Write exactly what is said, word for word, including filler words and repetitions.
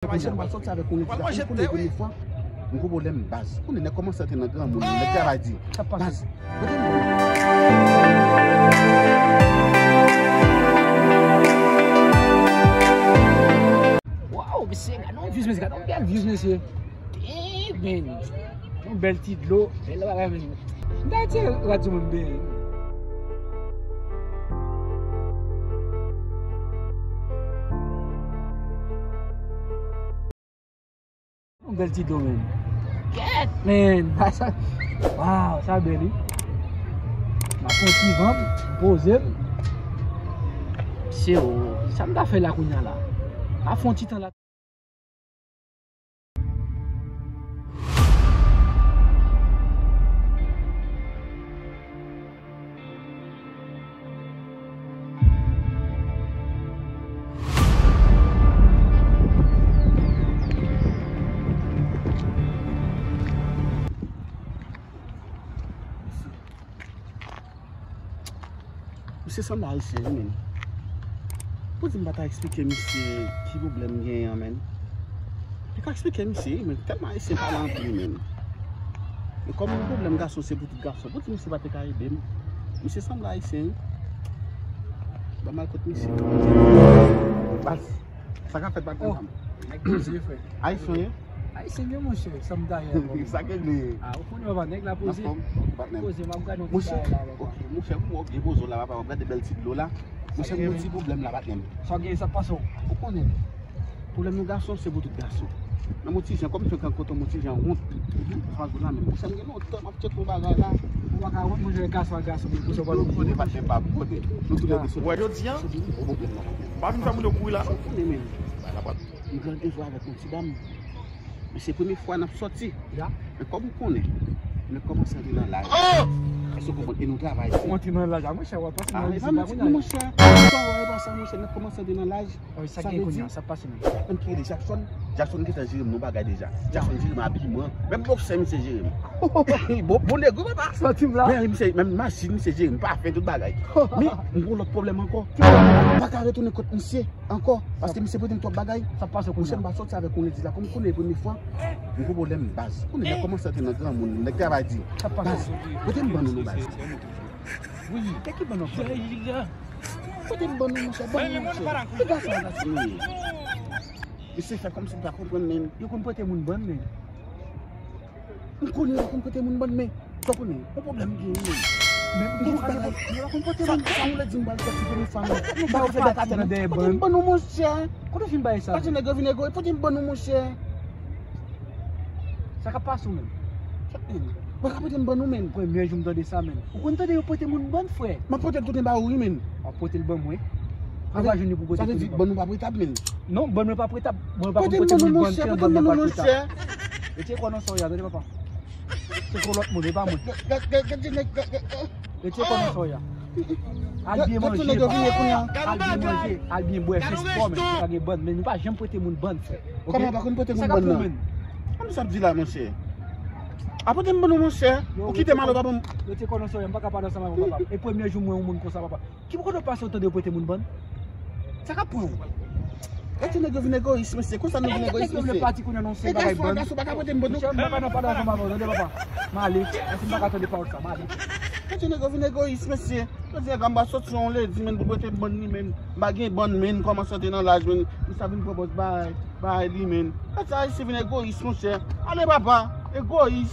Mwen sèlman sòti avèk yon ledi la, m konnen premye fwa. M gwo pwoblèm baz. Konnen nèg kòmanse antre nan granmoun, nèg travay di. Baz. Waw, mesye, gade yon views, mesye, gade yon bèl views, mesye. Damn, man. Yon bèl ti dlo, bèl bagay, mesye. M ta di radyo moun benyen. Yon bèl ti dlo, man. Kèt, man. Sa, sa, waw, sa bèl, wi. M ap pran ti van, m poze m. Se, o, sa m ta fè la kounye a la? M ap fè yon ti tan la. Misye sanble ayisyen, wi, menn. Pou di m pa ta eksplike misye ki pwoblèm m genyen an, menn. Li ka eksplike misye, wi, menn. Tèlman ayisyen pale anpil, menn. Men kòm pwoblèm gason se pou tout gason, pou di misye pa te ka ede m. Misye sanble ayisyen, wi. Ban m al kot misye. Baz, sa k ap fèt, patnè m? Nèg poze, frè. Ayisyen, wi. Ayisyen gen, monchè, sa m ta ye. Sa k regle? A, ou konnen, papa, nèg la poze. Anfòm, patnè m. Poze, m ap gade yon ti bagay la, papa. Ok, monchè, m wè w byen poze w la, papa, w ap gade bèl ti dlo la. Monchè, m gen yon ti pwoblèm la, patnè m. Sa w gen, sa k pase w? Ou konnen, pwoblèm nou gason, se pou tout gason. Nan yon ti jan, kòm m fenk rankontre yon ti jan wont. Sa w la menm. Monchè, m gen lontan m ap tcheke yon bagay la. Ou pa ka wont, monchè, gason ak gason, men pou sa w pa... Ou konnen, patnè m, pa pou kote. Nou tou lè de sou. Wè, jodi a, ou pwoblèm nan, patnè m. Pa vin fè moun yo kouri la. Ou konnen, men. Bay la pa. M grangouze avèk yon ti dam. Men se premye fwa n ap sòti. Men kòm ou konnen, nèg kòmanse antre nan laj. Èske w konprann? E nou travay tou. Ou antre nan laj la, monchè, w ap antre nan laj la, monchè. Sa w wè pa sa, monchè, nèg kòmanse antre nan laj. Sa k gen kounye a? Sa k pase menm? Menm ki rele Jackson. Jackson gentan jere m nan bagay deja. Jackson jere m abiman. Menm bòksè misye jere m. Bon, bon nèg wi, papa. Santi m la. Men misye, menm machin misye jere m, pafen, tout bagay. Men m gen yon lòt pwoblèm ankò. M pa ka retounen kot misye ankò, paske misye prete m twòp bagay. Sa k pase kounye a? Monchè, m pa sòti avèk yon ledi la, kòm ou konnen premye fwa. M gwo pwoblèm baz. Konnen nèg kòmanse antre nan granmoun, nèg travay di. Sa k pase? Baz, prete m bann ou non, baz. Wi, e ki bann w ap pale? Prete m bann ou, monchè, bann ou, monchè. Ki gason sa, wi. Misye fè kòmsi li pa konprann, men. Yo konn prete moun bann, men. M konnen yo konn prete moun bann, men sa w konnen, yon pwoblèm gen, men. Men m gen yon bagay. Yo pa konn prete moun bann. Sa w vle di m pral sòti premye fwa, men. M pa ka fè bèt atè, non. Prete m bann ou, monchè. Kote w fin bay sa? Pati nèg yo vin egoyis, prete m bann ou, monchè. Sa k ap pase w menm? Ou pa ka prete m bann ou, menn. Premye jou m tande sa, menn. Ou konn tande yo prete moun bann, frè? M ap pote l tounen ba ou, wi, menn. W ap pote l ban mwen? Mwen pa jwenn li pou pote tounen ban mwen. Sa vle di bann ou pa pretab, menn? Non, bann mwen pa pretab. Mwen pa konn pote moun bann, se yon bann mwen pa pretab. Yo tcheke w nan sa w ye a, tande papa. Tcheke w lòt moun, e pa mwen. Yo tcheke w nan sa w ye a. Al byen manje, al byen manje, al byen bwè, fè spò, menn, se pa gen bann, men nou pa janm prete moun bann, frè. Oke? Kòman pa konn prete moun bann nan? Sa k ap fè w, menn? Kòman sa ap di la, monchè? A prete m bann ou, monchè. Ou kite m ale, papa m. Yo te konnen sa, m pa ka pale ansanm avè w, papa. E premye jou m wè yon moun konsa, papa. Ki kote w pase w tande yo prete moun bann? Sa k ap pran w? Gade nèg yo vin egoyis, mesye. Konsa nou vin egoyis, mesye. Nèg yo vle pati kounye a nan se bagay bann. Gason, gason pa ka prete m bann, non. Monchè, m pa ka nan pale ansanm avè w, tande, papa. M ale. Paske m pa ka tande pawòl sa, m ale. Gade nèg yo vin egoyis, mesye. Jodi a m pa sòti yon ledi, menn, pou prete m bann li, menn. M pa gen bann, menn, kòmanse antre nan laj, menn. Misye ap vin pran pòz bay, bay li, menn. Gade sa, ayisyen vin egoyis, monchè. Ale, papa, egoyis.